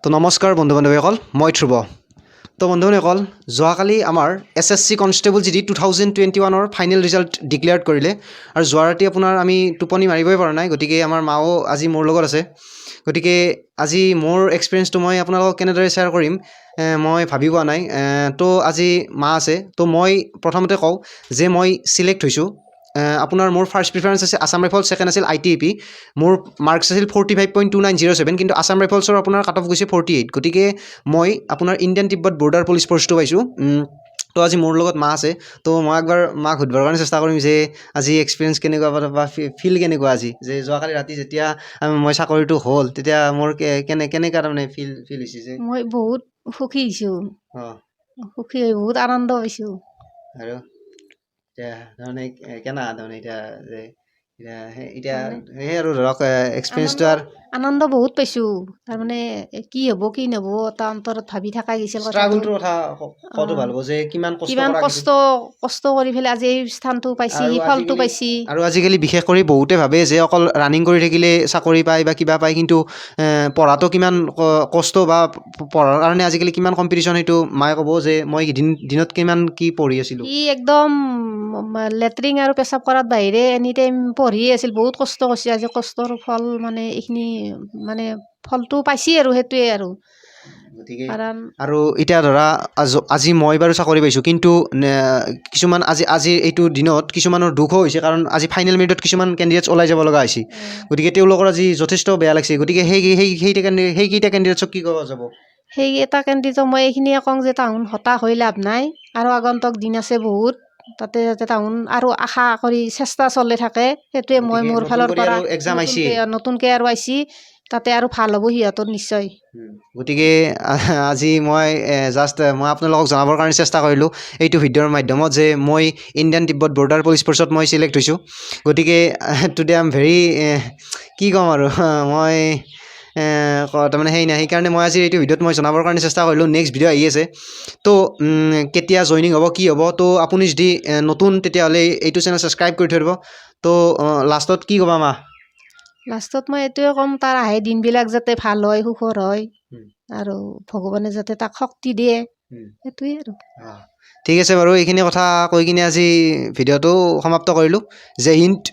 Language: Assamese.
তো নমস্কাৰ বন্ধু বান্ধৱীসকল, মই ধ্ৰুৱ। তো বন্ধু বান্ধৱীসকল, যোৱাকালি আমাৰ SSC constable GD 2021ৰ final result declare কৰিলে আৰু যোৱা ৰাতি আপোনাৰ আমি টোপনি মাৰিবই পৰা নাই। গতিকে আমাৰ মাও আজি মোৰ লগত আছে। গতিকে আজি মোৰ এক্সপিৰিয়েঞ্চটো মই আপোনালোকক কেনেদৰে শ্বেয়াৰ কৰিম, মই ভাবি পোৱা নাই। তো আজি মা আছে। তো মই প্ৰথমতে কওঁ যে মই চিলেক্ট হৈছোঁ। আপোনাৰ মোৰ ফাৰ্ষ্ট প্ৰিফাৰেঞ্চ আছে আছাম ৰাইফলছ, ছেকেণ্ড আছিল আইটিবিপি। মোৰ মাৰ্কছ আছিল 45.2907, কিন্তু আছাম ৰাইফলছৰ আপোনাৰ কাট অফ গৈছে 48। গতিকে মই আপোনাৰ ইণ্ডিয়ান তিব্বত বৰ্ডাৰ পুলিচ ফ'ৰ্চটো পাইছোঁ। তো আজি মোৰ লগত মা আছে। তো মই একবাৰ মাক সুধিবৰ কাৰণে চেষ্টা কৰিম যে আজি এক্সপিৰিয়েঞ্চ কেনেকুৱা বা ফিল কেনেকুৱা আজি, যে যোৱাকালি ৰাতি যেতিয়া মই চাকৰিটো হ'ল, তেতিয়া মোৰ কেনেকুৱা তাৰমানে ফিল ফিল হৈছে যে মই বহুত সুখী হৈছোঁ। সুখী হৈ বহুত আনন্দ পাইছোঁ। আৰু এতিয়া তাৰমানে কেনে তাৰমানে এতিয়া যে এতিয়া এতিয়া সেই আৰু ধৰক এক্সপিৰিয়েঞ্চটো আৰু আনন্দ বহুত পাইছোঁ। তাৰমানে কি হ'ব কি নহ'ব, এটা অন্তৰত ভাবি থকা গৈছিল কথাটো। ষ্ট্ৰাগলটোৰ কথা কোৱাটো ভাল হ'ব যে কিমান কষ্ট কিমান কৰা গৈছিল। কষ্ট কষ্ট কৰি পেলাই আজি এই স্থানটো পাইছি, আৰু সেই ফলটো আজিকালি পাইছি। আৰু আজিকালি বিশেষ কৰি বহুতে ভাবে যে অকল ৰানিং কৰি থাকিলে চাকৰি পায় বা কিবা পায়, কিন্তু পঢ়াটো কিমান কষ্ট বা পঢ়াৰ কাৰণে আজিকালি কিমান কম্পিটিশ্যন, সেইটো মায়ে ক'ব যে মই দিনত কিমান কি পঢ়ি আছিলোঁ। সি একদম লেট্ৰিন আৰু পেচাব কৰাৰ বাহিৰে এনি টাইম পঢ়িয়ে আছিল। বহুত কষ্ট কৰিছে। আজি কষ্টৰ ফল মানে এইখিনি মানে ফলটো পাইছি আৰু সেইটোৱে আৰু গতিকে কাৰণ আৰু এতিয়া ধৰা আজি মই বাৰু চাকৰি পাইছোঁ, কিন্তু কিছুমান আজি আজিৰ এইটো দিনত কিছুমানৰ দুখো হৈছে, কাৰণ আজি ফাইনেল মেৰিটত কিছুমান কেণ্ডিডেটছ ওলাই যাব লগা হৈছে। গতিকে তেওঁলোকৰ আজি যথেষ্ট বেয়া লাগিছে। গতিকে সেই সেই সেই সেইকেইটা কেণ্ডিডেটছক কি ক'ব যাব? সেই এটা কেণ্ডিডেটক মই এইখিনিয়ে কওঁ যে তাহোন হতাশ হৈ লাভ নাই আৰু আগন্তুক দিন আছে বহুত। তাতে যাতে তাহোন আৰু আশা কৰি চেষ্টা চলাই থাকে, সেইটোৱে মই গতিকে মোৰ নতুন ফালৰ কৰি পৰা আৰু এক্সাম আহিছে। নতুনকৈ নতুনকৈ আৰু আহিছি, তাতে আৰু ভাল হ'ব সিহঁতৰ নিশ্চয়। গতিকে আজি মই জাষ্ট মই আপোনালোকক জনাবৰ কাৰণে চেষ্টা কৰিলোঁ এইটো ভিডিঅ'ৰ মাধ্যমত যে মই ইণ্ডিয়ান তিব্বত বৰ্ডাৰ পুলিচ ফ'ৰ্চত মই চিলেক্ট হৈছোঁ। গতিকে টুডে I am very, কি ক'ম আৰু মই তাৰমানে সেই নাই। সেইকাৰণে মই আজি এইটো ভিডিঅ'ত মই জনাবৰ কাৰণে চেষ্টা কৰিলোঁ। নেক্সট ভিডিঅ' আহি আছে। তো কেতিয়া জইনিং হ'ব, কি হ'ব, তো আপুনি যদি নতুন, তেতিয়াহ'লে এইটো চেনেল ছাবস্ক্ৰাইব কৰি থৈ দিব। তো লাষ্টত কি ক'বা মা? লাষ্টত মই এইটোৱে ক'ম, তাৰ আহে দিনবিলাক যাতে ভাল হয়, সুখৰ হয় আৰু ভগৱানে যাতে তাক শক্তি দিয়ে, সেইটোৱে আৰু। ঠিক আছে বাৰু, এইখিনি কথা কৈ কিনে আজি ভিডিঅ'টো সমাপ্ত কৰিলোঁ। জয় হিন্দ।